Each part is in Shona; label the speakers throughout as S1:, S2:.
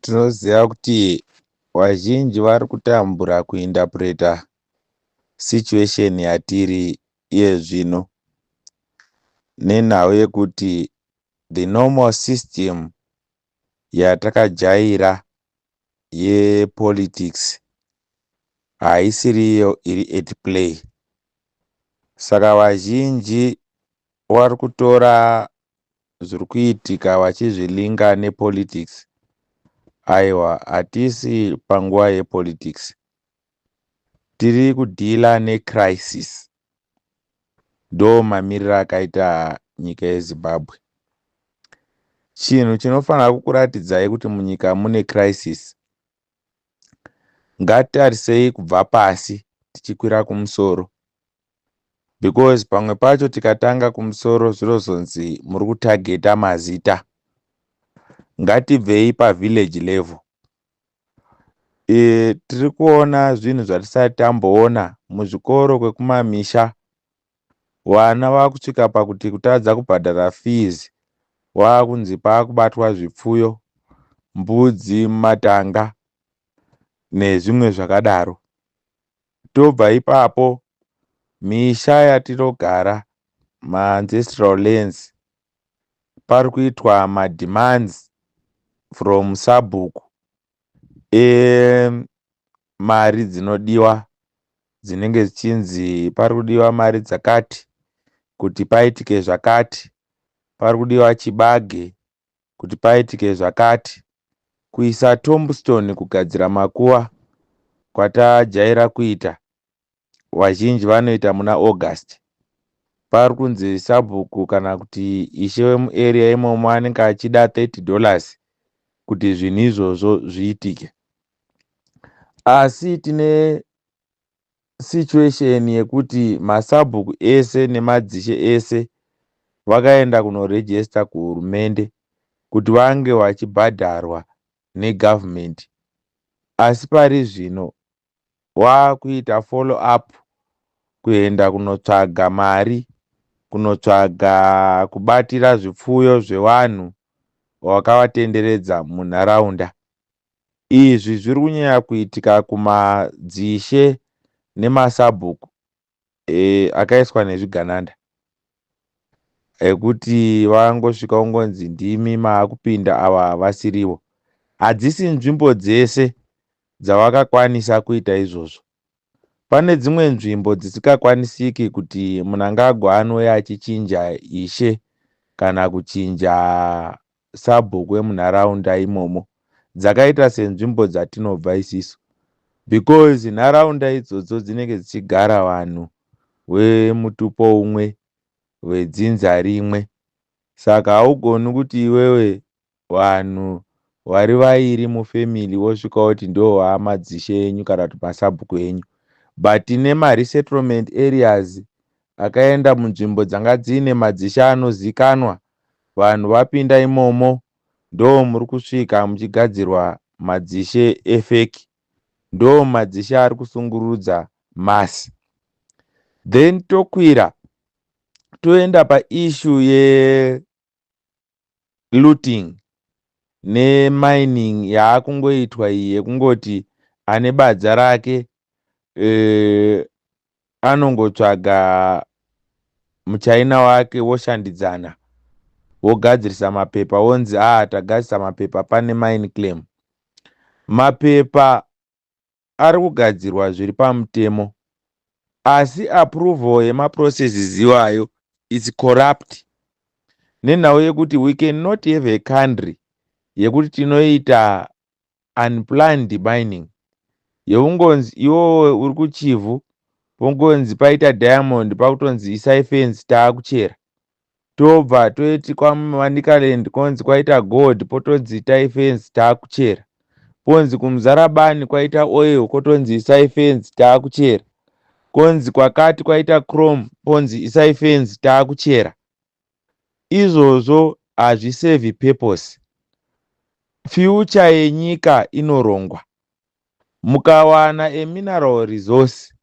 S1: Tinoziva kuti vazhinji vari kutambura kuinterpreta situation yatiri iye zvino nenhau yekuti the normal system yatakajaira yepolitics haisiriyo iri at play. Saka vazhinji vari kutora zviri kuitika vachizvilinka nepolitics. Aiwa, hatisi panguva yepolitics, tiri kudeala necrisis. Ndo mamiriro akaita nyika yeZimbabwe. Chinhu chinofanira kukuratidzai kuti munyika mune crisis, ngatitarisei kubva pasi tichikwira kumusoro, because pamwe pacho tikatanga kumusoro zvinozonzi muri kutargeta mazita. Ngatibvei pavillage level. Tiri kuona zvinhu zvatisati tamboona muzvikoro kwekumamisha. Vana vakusvika pakuti kutadza kubhadhara fees, vakunzi paakubatwa zvipfuyo, mbudzi mumatanga nezvimwe zvakadaro. Tobva ipapo, misha yatinogara, maancestral lands, pari kuitwa mademands from sabhuku emari dzinodiwa, dzinenge dzichinzi pari kudiwa mari dzakati kuti paitike zvakati, pari kudiwa chibage kuti paitike zvakati. Kuisa tombstone, kugadzira makuva kwatajaira kuita, vazhinji vanoita muna August, pari kunzi sabhuku kana kuti ishe wemuarea imomo anenge achida $30 kuti zvinhu izvozvo zviitike. Asi tine situation yekuti masabhuku ese nemadzishe ese vakaenda kunoregister kuhurumende kuti vange vachibhadharwa negavhumendi, asi pari zvino waakuita follow up kuenda kunotsvaga mari, kunotsvaga kubatira zvipfuyo zvevanhu vakavatenderedza munharaunda. Izvi zviri kunyanya kuitika kumadzishe nemasabhuku akaiswa nezvigananda, ekuti vangosvika kungonzi ndimi maakupinda, ava havasirivo. Hadzisi nzvimbo dzese dzavakakwanisa kuita izvozvo. Pane dzimwe nzvimbo dzisingakwanisiki kuti Mnangagwa anouya achichinja ishe kana kuchinja sabhuku wemunharaunda imomo, dzakaita senzvimbo dzatinobva isisu, because nharaunda idzodzo dzinenge dzichigara vanhu vemutupo umwe, vedzinza rimwe. Saka haugoni kuti iwewe vanhu vari vairi mufamily wosvika woti ndo vamadzishe enyu kana kuti masabhuku enyu. But tine maresettlement areas akaenda munzvimbo dzanga dziine madzishe anozikanwa. Vanhu vapinda imomo, ndo muri kusvika muchigadzirwa madzishe efake, ndo madzishe ari kusungurudza masi. Then tokwira toenda paissue yelooting nemining yaakungoitwa iyi, yekungoti ane badza rake anongotsvaga muchina wake, woshandidzana, wogadzirisa mapepa, wonzi a tagadzirisa mapepa, pane mine claim. Mapepa ari kugadzirwa zviri pamutemo, asi approval yemaprocesses iwayo is corrupt, nenhau yekuti we cannot have a country yekuti tinoita unplanned mining, yeungonzi iwowe uri kuChivhu, pongonzi paita diamond, pakutonzi isai fenzi, taakuchera. Tobva toiti kwaManicaland konzi kwaita gold, potonzi itai fenzi, taakuchera. Ponzi kuMuzarabani kwaita oil, kotonzi isai fenzi, taakuchera. Konzi kwakati kwaita chrome, ponzi isai fenzi, taakuchera. Izvozvo hazviserve purpose. Future yenyika inorongwa. Mukawana emineral resource,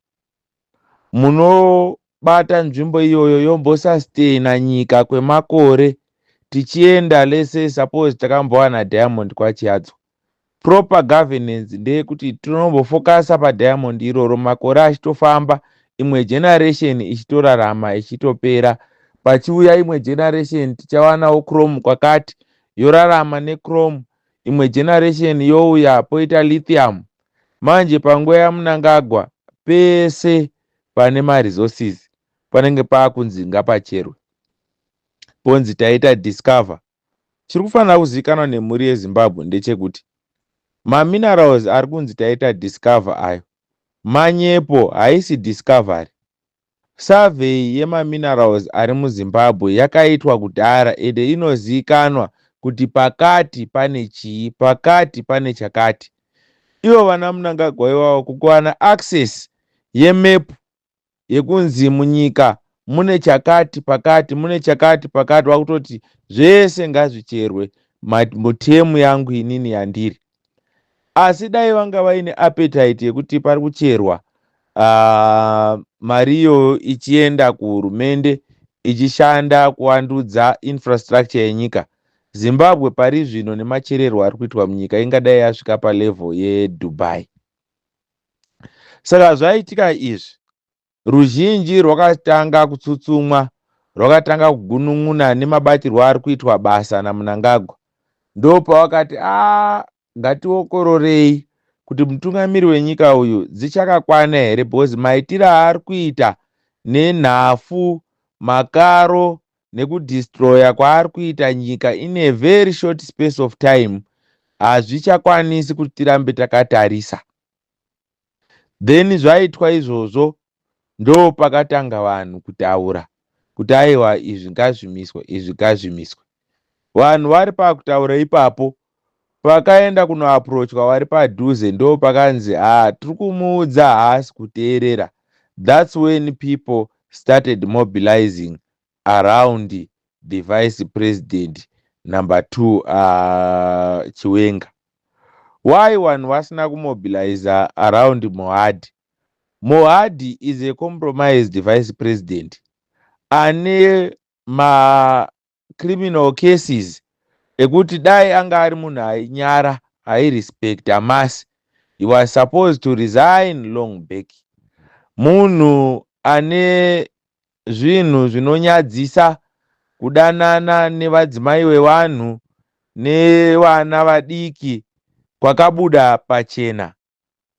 S1: munobata nzvimbo iyoyo, yombosustaina nyika kwemakore tichienda. Let's say suppose takambowana diamond kwaChiadzwa. Proper governance ndeyekuti tinombofokasa padiamond iroro, makore achitofamba, imwe generation ichitorarama, ichitopera, pachiuya imwe generation, tichawanawo chrome kwakati, yorarama nechrome, imwe generation youya, poita lithium. Manje panguva yaMunangagwa, pese pane maresources panenge paakunzi ngapacherwe, ponzi taita discover. Chiri kufanira kuzivikanwa nemhuri yeZimbabwe ndechekuti maminerals ari kunzi taita discover ayo manyepo, haisi discovery. Survey yemaminerals ari muZimbabwe yakaitwa kudhara, ende inozivikanwa kuti pakati pane chii, pakati pane chakati. Ivo vana Munangagwa ivavo kukuwana access yemap yekunzi munyika mune chakati, pakati mune chakati, pakati, vakutoti zvese ngazvicherwe mutemu yangu inini yandiri. Asi dai vanga vaine appetite yekuti pari kucherwa, mari iyoyo ichienda kuhurumende, ichishanda kuvandudza infrastructure yenyika, Zimbabwe pari zvino nemachererwo ari kuitwa munyika ingadai yasvika palevel yeDubai. Saka zvaitika izvi, ruzhinji rwakatanga kutsutsumwa, rwakatanga kugunun'una nemabatirwo ari kuitwa basa naMunangagwa. Ndopavakati, a, ngatiokororei kuti mutungamiri wenyika uyu dzichakakwana here, because maitiro aari kuita nenhafu, makaro nekudestroya kwaari kuita nyika in a very short space of time, hazvichakwanisi kuti tirambe takatarisa. Then zvaitwa izvozvo, ndo pakatanga vanhu kutaura kuti aiwa, izvi ngazvimiswe, izvi ngazvimiswe. Vanhu vari pakutaura ipapo, pakaenda kunoapproachwa vari padhuze, ndo pakanzi, ha, tiri kumuudza, haasi kuteerera. That's when people started mobilizing around the vice president number two, Chiwenga. Why vanhu vasina kumobiliza around Mohadi? Mohadi is a compromised vice president ane macriminal cases ekuti dai anga ari munhu ainyara, airespecta mass, he was supposed to resign long back. Munhu ane zvinhu zvinonyadzisa, kudanana nevadzimai vevanhu nevana vadiki kwakabuda pachena,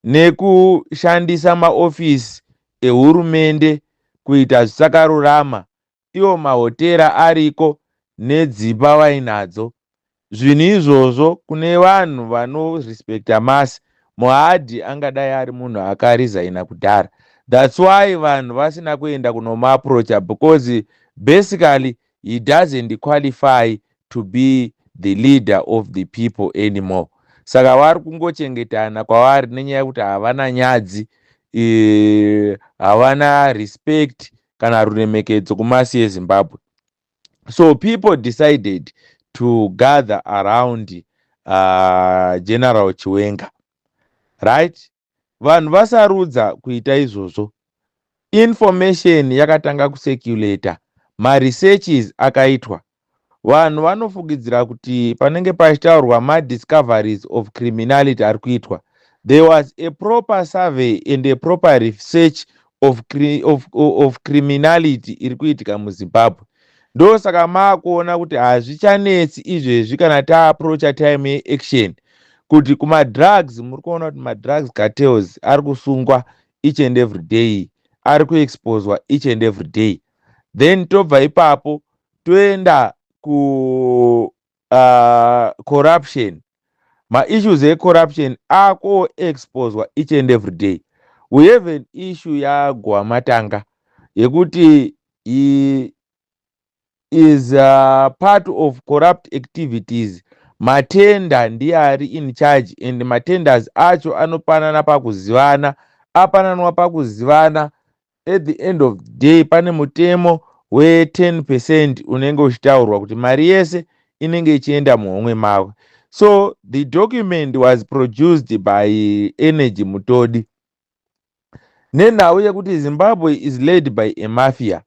S1: nekushandisa maofisi ehurumende kuita zvisakarurama, iwo mahotera ariko nedzimba vainadzo. Zvinhu izvozvo, kune vanhu vanorespecta mass, Mohadi angadai ari munhu akaresigna kudhara. That's why vanhu vasina kuenda kunomuapproacha, because basically he doesn't qualify to be the leader of the people anymore. Saka vari kungochengetana kwavari nenyaya yekuti havana nyadzi, havana respect kana ruremekedzo kumass eZimbabwe. So people decided to gather around General Chiwenga, right? Vanhu vasarudza kuita izvozvo, information yakatanga kucirculata, maresearches akaitwa. Vanhu vanofungidzira kuti panenge pachitaurwa madiscoveries of criminality ari kuitwa, there was a proper survey and a proper research of criminality iri kuitika muZimbabwe. Ndosaka maakuona kuti hazvichanetsi izvezvi kana taapproacha time yeaction, kuti kumadrugs, muri kuona kuti madrugs cartels ari kusungwa each and every day, ari kuexposwa each and every day. Then tobva ipapo toenda ku corruption. Maissues ecorruption akuexposwa each and every day. We have an issue yaGuvamatanga yekuti he is part of corrupt activities. Matender ndiye ari in charge, and matenders acho anopanana pakuzivana, apananwa pakuzivana. At the end of the day, pane mutemo we10% unenge uchitaurwa kuti mari yese inenge ichienda muhomwe mavo. So the document was produced by Energy Mutodi, nenhau yekuti Zimbabwe is led by a mafia.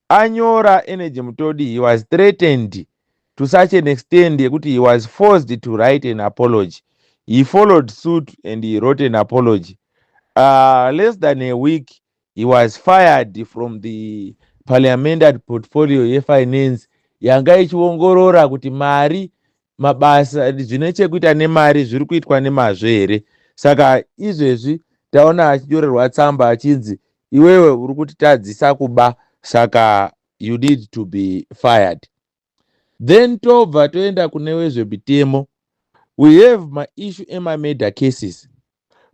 S1: Anyora Energy Mutodi, he was threatened to such an extent yekuti he was forced to write an apology. He followed suit and he wrote an apology. Less than a week, he was fired from the parliamentary portfolio yefinance yanga ichiongorora kuti mari, mabasa zvine chekuita nemari zviri kuitwa nemazvo here. Saka izvezvi taona achinyorerwa tsamba achinzi, "Iwewe uri kutitadzisa kuba, saka you need to be fired." Then tobva toenda kune wezvemitemo. We have maissue emamurder cases.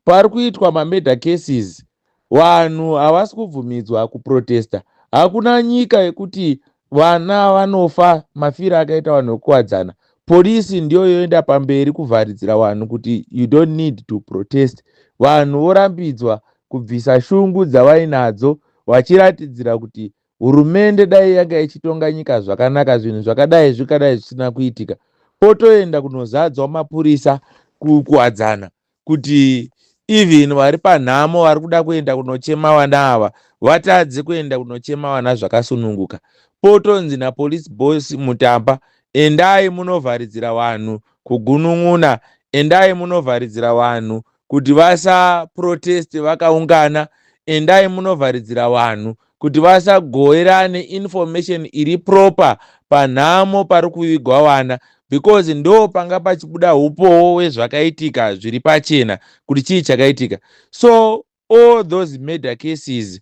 S1: Pari kuitwa mamurder cases, vanhu havasi kubvumidzwa kuprotesta. Hakuna nyika yekuti vana vanofa mafiro akaita vanhu vekuwadzana, polisi ndiyo yoenda pamberi kuvharidzira vanhu kuti you don't need to protest. Vanhu vorambidzwa kubvisa shungu dzavainadzo vachiratidzira kuti hurumende dai yanga ichitonga nyika zvakanaka, zvinhu zvakadai zvikadai zvisina kuitika. Potoenda kunozadzwa mapurisa kuwadzana kuti even vari panhamo vari kuda kuenda kunochema vana ava vatadze kuenda kunochema vana zvakasununguka. Potonzi napolice boss Mutamba, "Endai munovharidzira vanhu kugunun'una, endai munovharidzira vanhu kuti vasaproteste vakaungana, endai munovharidzira vanhu kuti vasagoverane information iri proper panhamo pari kuvigwa vana," because ndo panga pachibuda upowo wezvakaitika zviri pachena kuti chii chakaitika. So all those murder cases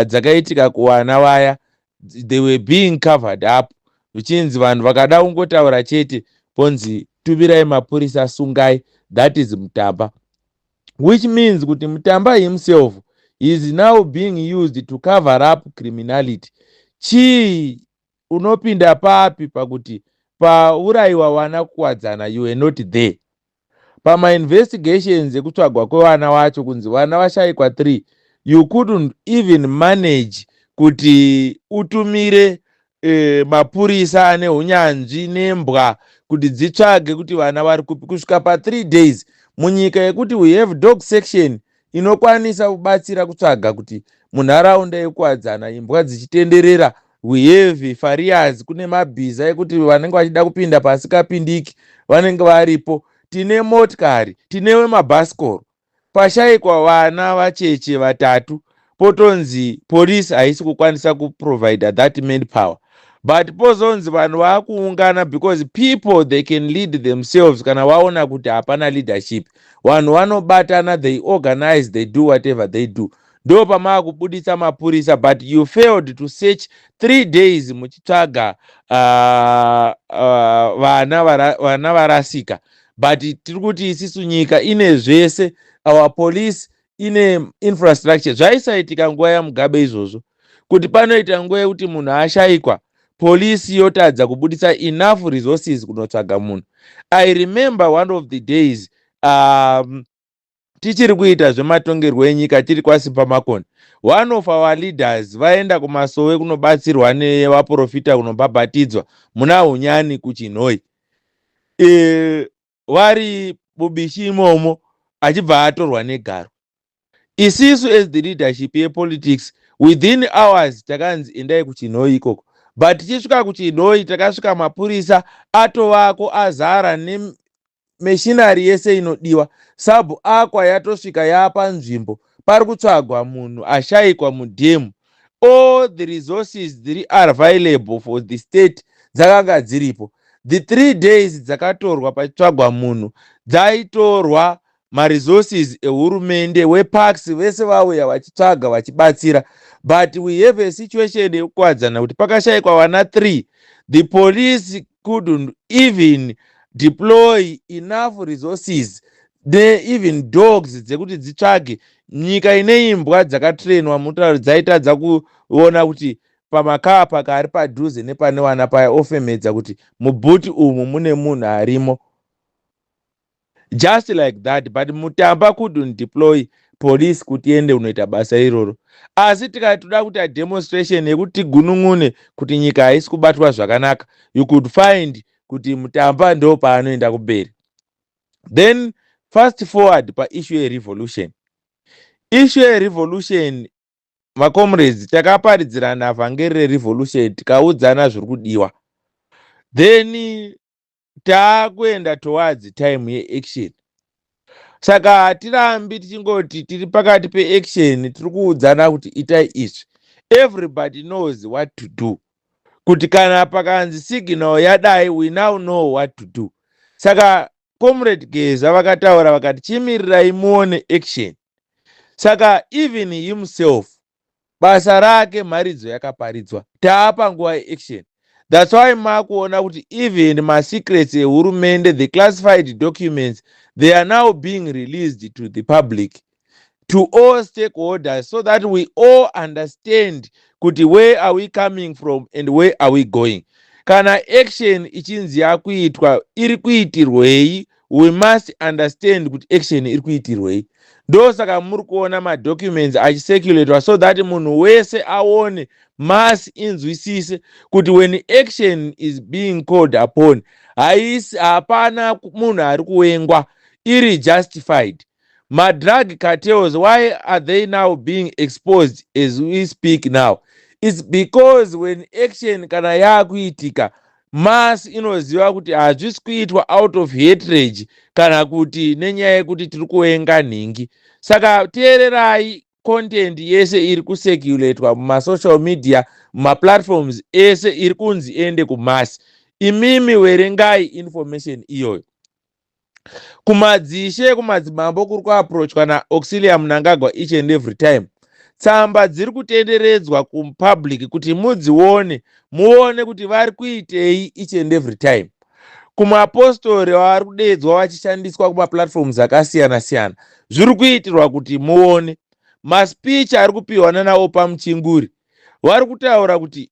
S1: dzakaitika kuvana vaya, they were being covered up, zvichinzi vanhu vakada kungotaura chete, ponzi tumirai mapurisa, sungai. That is Mutamba, which means kuti Mutamba himself is now being used to cover up criminality. Chii unopinda papi pakuti paurayiwa vana kuwadzana, you were not there pamainvestigations ekutsvagwa kwevana wacho, kunzi vana vashayikwa 3, you couldn't even manage kuti utumire mapurisa ane unyanzvi nembwa kuti dzitsvage kuti vana vari kupi kusvika pa3 days, munyika yekuti we have dog section inokwanisa kubatsira kutsvaga kuti munharaunda yekuwadzana imbwa dzichitenderera. We have farriers, kune mabhiza ekuti vanenge vachida kupinda pasikapindiki vanenge varipo, tine motikari, tinewe mabhasikoro. Pashayikwa vana vacheche vatatu, potonzi polisi haisi kukwanisa kuprovida that man power, but pozonzi vanhu vaakuungana because people, they can lead themselves. Kana vaona kuti hapana leadership, vanhu vanobatana, they organize, they do whatever they do. Ndo pamaa kubudisa mapurisa, but you failed to search 3 days muchitsvaga vana varasika. But tiri kuti isisu nyika ine zvese, our police ine infrastructure. Zvaisaitika nguva yaMugabe izvozvo, kuti panoita nguva yekuti munhu ashayikwa, polisi yotadza kubudisa enough resources kunotsvaga munhu. I remember one of the days, tichiri kuita zvematongerwo enyika, tiri kwaSimba Makoni, one of our leaders vaenda kumasowe kunobatsirwa nevaprofita, kunobhabhatidzwa muna Unyani kuChinhoi. Vari bubishi imomo, achibva atorwa negaro. Isisu as the leadership yepolitics, within hours takanzi endai kuChinhoi ikoko, but tichisvika kuChinhoi, takasvika mapurisa atovako azara nemachinery yese inodiwa. Sub aqua yatosvika yapanzvimbo pari kutsvagwa munhu ashayikwa mudhemu. All the resources dziri available for the state dzakanga dziripo. The 3 days dzakatorwa pachitsvagwa munhu dzaitorwa maresources ehurumende, weparks vese vauya vachitsvaga, vachibatsira. But we have a situation yekuwadzana kuti pakashayikwa vana 3, the police couldn't even deploy enough resources, even dogs dzekuti dzitsvage. Nyika ine imbwa dzakatrainwa mutauro, dzaitadza kuona kuti pamakaa paka ari padhuze nepane vana paya, ofemedza kuti mubhuti umu mune munhu arimo, just like that. But Mutamba couldn't deploy police kuti iende kunoita basa iroro. Asi tikati toda kuita demonstration yekuti tigunun'une kuti nyika haisi kubatwa zvakanaka, you could find kuti Mutamba ndo paanoenda kumberi. Then fast forward paissue yerevolution. Issue yerevolution, macomrades, takaparidzirana vhangeri rerevolution, tikaudzana zviri kudiwa. Then taakuenda towards time yeaction. Saka hatirambi tichingoti tiri pakati peaction, tiri kuudzana kuti itai izvi. Everybody knows what to do, kuti kana pakanzi signal yadai, we now know what to do. Saka Comrade Geza vakataura vakati, "Chimirirai muone action." Saka even himself, basa rake, mharidzo yakaparidzwa, taapa nguva yeaction. That's why makuona kuti even masecrets ehurumende, the classified documents, they are now being released to the public, to all stakeholders, so that we all understand kuti where are we coming from and where are we going. Kana action ichinzi yakuitwa, iri kuitirwei? We must understand kuti action iri kuitirwei. Ndosaka muri kuona madocuments achicirculatwa, so that munhu wese aone, mass inzwisise kuti when action is being called upon, haisi, hapana munhu ari kuwengwa, iri justified. Madrug cartels, why are they now being exposed as we speak now? It's because when action kana yaakuitika, mass inoziva kuti hazvisi kuitwa out of hatred kana kuti nenyaya yekuti tiri kuvenga nhingi. Saka teererai content yese iri kucirculatwa mumasocial media, mumaplatforms ese iri kunzi ende kumass. Imimi verengai information iyoyo. Kumadzishe, kumadzimambo kuri kuapproachwa naAuxilia Mnangagwa each and every time, tsamba dziri kutenderedzwa kupublic kuti mudzione, muone kuti vari kuitei each and every time. Kumapostori vari kudedzwa vachishandiswa kumaplatforms akasiyana-siyana, zviri kuitirwa kuti muone. Maspeech ari kupiwa nanaOpa Muchinguri, vari kutaura kuti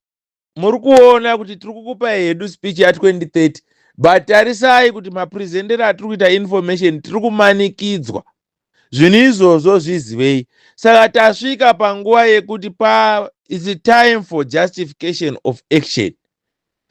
S1: muri kuona kuti tiri kukupai hedu speech ya2030, but tarisai kuti mapresentero atiri kuita information, tiri kumanikidzwa. Zvinhu izvozvo zvizivei. Saka tasvika panguva yekuti pa it's time for justification of action.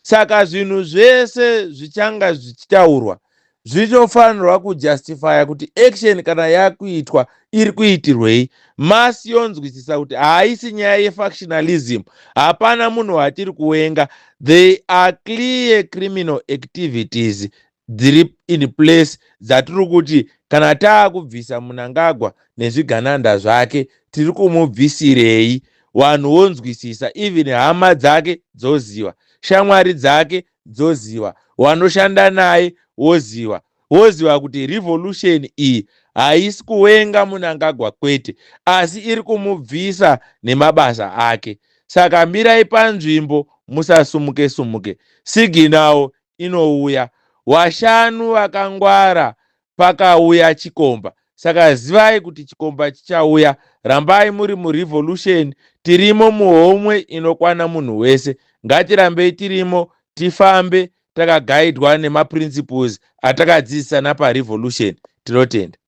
S1: Saka zvinhu zvese zvichanga zvichitaurwa zvichofanirwa kujustifya kuti action kana yakuitwa iri kuitirwei. Mass yonzwisisa kuti haisi nyaya yefactionalism, hapana munhu watiri kuwenga. They are clear criminal activities dziri in place dzatiri kuti kana taakubvisa Mnangagwa nezvigananda zvake, tiri kumubvisirei? Vanhu vonzwisisa, even hama dzake dzoziva, shamwari dzake dzoziva, vanoshanda naye woziva, woziva kuti revolution iyi haisi kuwenga Mnangagwa, kwete, asi iri kumubvisa nemabasa ake. Saka mirai panzvimbo, musasumuke sumuke. Signal inouya. Washanu vakangwara pakauya chikomba, saka zivai kuti chikomba chichauya. Rambai muri murevolution. Tirimo muhomwe inokwana munhu wese. Ngatirambei tirimo, tifambe takaguidwa nemaprinciples atakadzidzisana parevolution. Tinotenda.